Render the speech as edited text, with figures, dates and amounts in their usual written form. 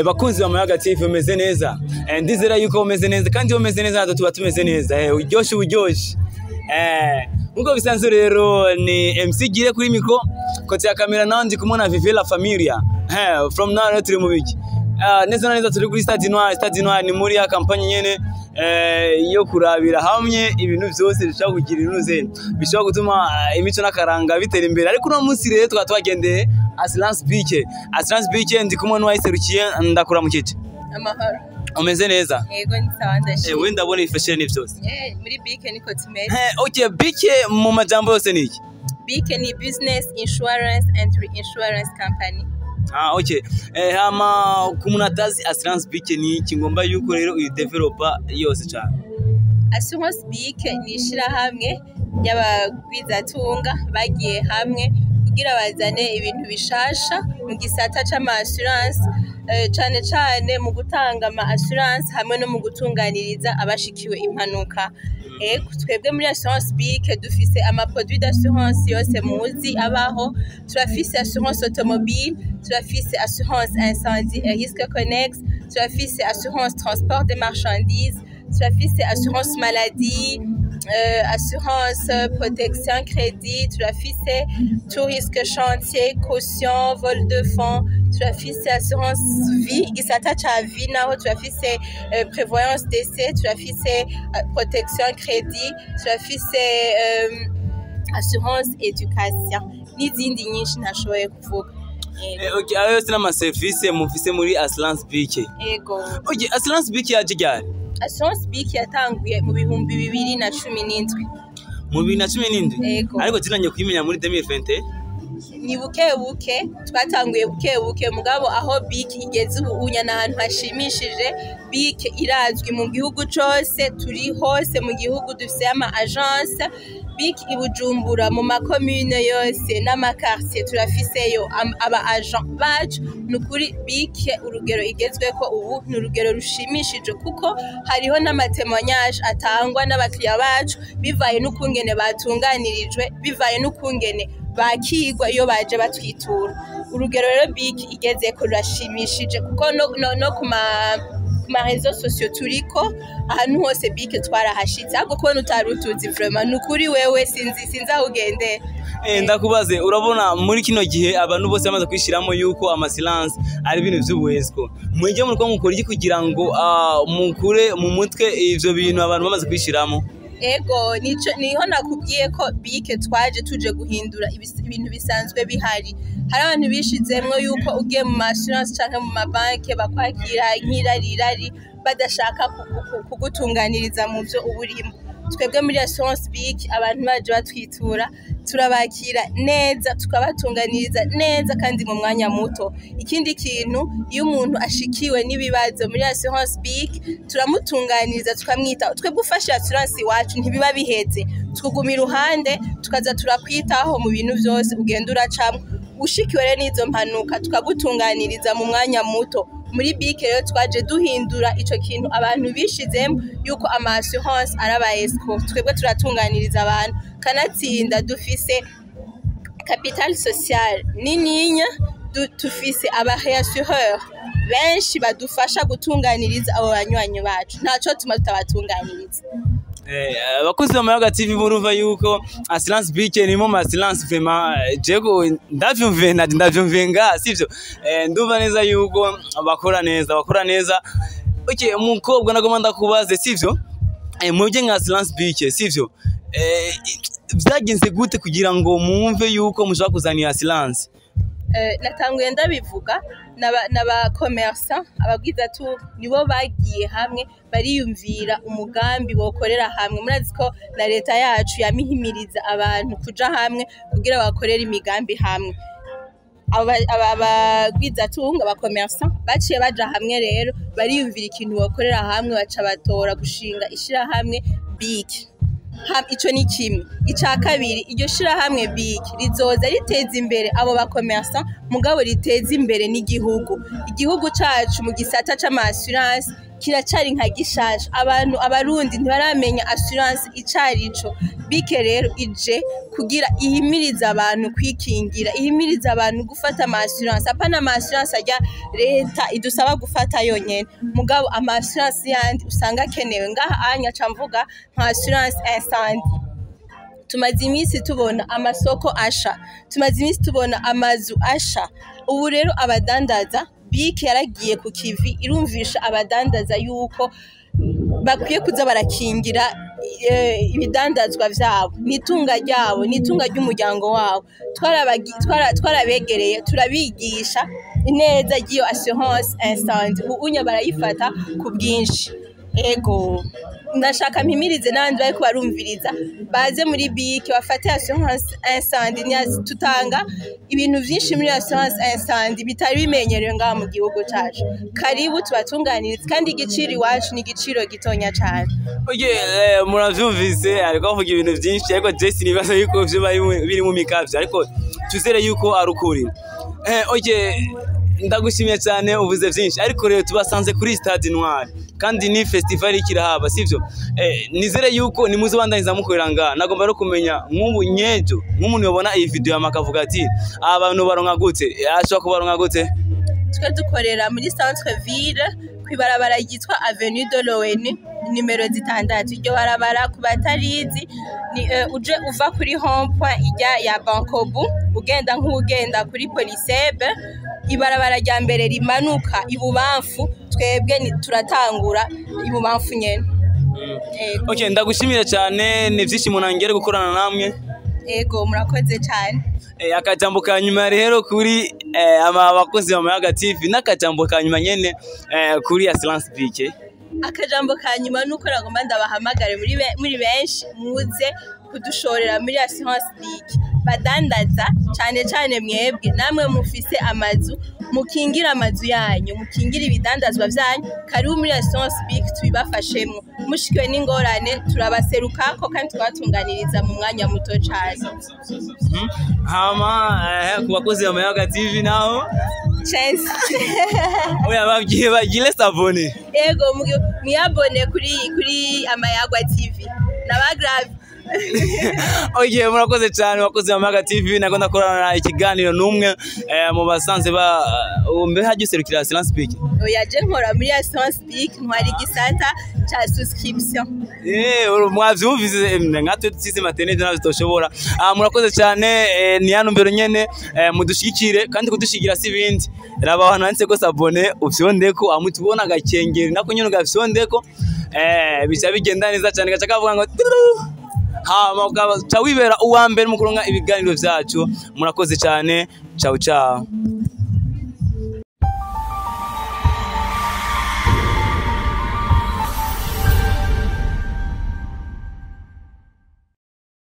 Bakunzi ba Muyaga TV, umeze neza? Ndizera yuko umeze neza, kandi iyo umeze neza natwe tuba tumeze neza. Uryoshe uburyoshe. Nkuko bisanzwe rero ni MC Gire kuri micro, côté ya kamera naho ndi kumwe na Vive la Familia. From now rero turi mu biki? Neza na neza turi kuri Stade Noir. Stade Noir ni muri ya campagne nyene yo kurabira hamwe ibintu byose bishobora kugira inuze, bishobora gutuma imico n'akaranga bitera imbere. Ariko uno munsi rero tukaba twagendeye Assurance BIC. Assurance BIC, ndi kumwe n'uwayiserukiye. Ndakuramukije. Amahoro. Umeze neza? Yego, ni sawa, ndashima. We ndabona ifashe ni byose. Muri BIC niko tumeze. Okay, BIC mu majambo yose ni iki? BIC ni Business Insurance and Reinsurance Company. Ah, okay. Hama ku muntu atazi Assurance BIC ni iki, ngomba yuko rero uyi developer yose cyane. Assurance BIC ni ishirahamwe ry'abagwizatunga bagiye hamwe kugira bazane ibintu bishasha mu gisata c'ama assurance, cane cane mu gutanga ama assurance hamwe no mu gutunganiriza abashikiwe impanuka. Ego, twebwe muri Assurance BIC dufise ama produit d'assurance yose muzi abaho. Turafise assurance automobile, turafise assurance incendie et risque connexe, turafise assurance transport des marchandises, turafise assurance maladie, assurance protection crédit, turafise tout risque chantier, caution, vol de fonds, turafise assurance vie, igisata ca vie naho turafise prévoyance décès, turafise protection crédit, turafise assurance éducation n'izindi nyinshi ntashoboye kuvuga. Yego. Okay, ayo yose n'amaserivisi mufise muri Assurance BIC? Yego. Okay, Assurance BIC yaje ryari? Assurance BIC yatanguye mu 2017. Mu 2017? Yego. Ariko tinanye kuyimenya muri 2020. Ni buke buke, twatanguye buke buke, mugabo aho BIC igeze ubu unya ni ahantu hashimishije. BIC irazwi mu gihugu cose, turi hose mu gihugu, dufise ama agence BIC i Bujumbura, mu makomune yose n'ama quartier turafiseyo aba agent bacu. Ni ukuri BIC urugero igezweko ubu ni urugero rushimishije, kuko hariho n'ama témoignage atangwa n'abakiriya bacu bivaye n'ukungene batunganirijwe, bivaye n'ukungene bakigwa iyo baje batwitura. Urugero rero BIC igezeko rurashimishije, kuko no ku ma réseaux sociaux turiko ahantu hose. BIC twarahashitse, ahubwo kubona utari utuzi, vraiment ni ukuri wewe sinzi aho ugendera. Ndakubaze, urabona muri kino gihe abantu bose bamaze kwishiramo yuko ama assurance ari ibintu vy'ubuhesiko. Mwige muriko mukora iki kugira ngo mukure mu mutwe ivyo bintu abantu bamaze kwishiramo? Ego, nico niho nakubwiye ko BIC twaje tuje guhindura ibintu bisanzwe bihari. Hari abantu bishizemwo yuko ugiye mu assurance canke mu mabanki bakwakira nk'irarirari, badashaka kugutunganiriza mu vyo uba urimo. Twebwe muri Assurance BIC, abantu baje batwitura turabakira neza, tukabatunganiriza neza kandi mu mwanya muto. Ikindi kintu, iyo umuntu ashikiwe n'ibibazo muri Assurance BIC turamutunganiriza, tukamwitaho. Twebwe ufashe assurance iwacu ntibiba biheze, tukuguma iruhande, tukaza turakwitaho mu bintu vyose ugenda uracamwo. Ushikiwe rero n'izo mpanuka tukagutunganiriza mu mwanya muto. Muri BIC rero twaje duhindura ico kintu abantu bishizemo yuko ama assurance ari aba escroc. Twebwe turatunganiriza abantu, kanatsinda dufise capital social nininya, dufise aba réassureur benshi badufasha gutunganiriza abo banywanyi bacu. Ntaco tuma tutabatunganiriza. Abakozi ba Mayaga TV, murumva yuko Assurance BIC ni mu assurance vraiment. Jego ndavyumviye na ndavyumviye nga sivyo? Ndumva neza yuko bakora neza, bakora neza. Okay, umukobwa nagomba ndakubaze, sivyo? Mwebwe nka Assurance BIC, sivyo, vyagenze gute kugira ngo mwumve yuko mushobora kuzanira assurance? Natanguye ndabivuga, n'aba commerçant, abagwizatunga nibo bagiye hamwe bariyumvira umugambi bokorera hamwe. Murazi ko na leta yacu yamihimiriza abantu kuja hamwe kugira bakorere imigambi hamwe. Abagwizatunga, aba commerçant baciye baja hamwe rero bariyumvira ikintu bokorera hamwe, baca batora gushinga ishirahamwe BIC. Ico ni kimwe. Ica kabiri, iryo shirahamwe BIC rizoza riteza imbere abo ba commerçant, mugabo riteza imbere n'igihugu. Igihugu cacu mu gisata c'ama assurance Kiracari nka gishasha. Abantu, Abarundi ntibaramenya assurance icarico. BIC rero ije kugira ihimirize abantu kwikingira, ihimirize abantu gufata ama assurance, apana ama assurance ajya leta idusaba gufata yonyene, mugabo ama assurance yandi usanga akenewe. Ngaha anya ca mvuga nka assurance incendie. Tumaze iminsi tubona amasoko asha, tumaze iminsi tubona amazu asha. Ubu rero abadandaza, BIC yaragiye ku kivi, irumvisha abadandaza yuko bakwiye kuza barakingira ibidandazwa vyabo. Ni itunga ryabo, ni itunga ry'umuryango wabo. Twarabegereye, turabigisha ineza ry'iyo assurance incendie. Ubu unya barayifata ku bwinshi. Ego, ndashaka mpimirize n'abandi bariko barumviriza baze muri BIC bafate assurance incendie. Tutanga ibintu vyinshi muri assurance incendie bitari bimenyerewe ngaha mu gihugu cacu. Karibu tubatunganirize, kandi igiciro iwacu ni igiciro gitonya cane. Okay, muravyumvise, ariko avuga ibintu vyinshi, ariko Jesse nibaza yuko vyo biri mu mikavyo, ariko tuzere yuko ari ukuri. Okay, ndagushimiye cyane, uvuze vyinshi, ariko rero tubasanze kuri Stade Intwari kandi ni festival ikirahaba, sivyo? Nizere yuko nimuze bandaniza mukorera ngaha. Nagomba no kumenya nk'ubu nyejo, nk'umuntu yobona iyi video yama akavuga ati abantu baronka gute? Ashobora kubaronka gute? Twe dukorera muri centre ville, kw'ibarabara ryitwa Avenue de l'ONU nimero 6. Iryo barabara ku batarizi ni uje uva kuri rond-point ijya ya Bancobu, ugenda nk'ugenda kuri Polisebe, ibarabara rya mbere rimanuka ibubamfu, twebwe turatangura ibubamfu nyene. Ego. Okay, ndagushimira cyane, ni byinshi nangere gukorana namwe. Ego, murakoze cyane. Akajambo ka nyuma rero kuri aba bakozi ba Mayaga TV, n'akajambo ka nyuma nyene kuri Assurance BIC. Akajambo ka nyuma nuko nagomba ndabahamagare muri benshi muze kudushorera muri assurance BIC. Badandaza cyane cyane, mwebwe namwe mufise amazu, mukingira amazu yanyu, mukingira ibidandazwa vyanyu. Karibu muri assurance BIC tubibafashemwo. Mushikiwe n'ingorane turabaserukako kandi tukabatunganiriza mu mwanya muto cyane. Hama ku bakozi ba Mayaga TV naho? Chance. Oya, babwiye bagire s'abonner. Ego, mwiyabone kuri Amayagwa TV nabagrave. Okay, murakoze cyane bakozi ba Mayaga TV. Nako ndakorana ikiganiro n'umwe mu basanze ba mbe hajya userukira Assurance BIC? Oya, je nkora muri assurance BIC, ntwara igisata ca souscription. Mwavyumvise, nkatwe tusize maternité navyo tutoshobora. Murakoze cyane, ni hano mbere nyene, mudushigikire, kandi kudushigira si ibindi. Raba ahantu handitse ko s'abonner, ufyondeko, amwe tubona agakengeri nako nyene ugafyondeko, bica bigenda neza cyane, gaca kavuga ngo turu. Hama ukaca wibera uwa mbere mu kuronka ibiganiro vyacu. Murakoze cyane, ciao ciao.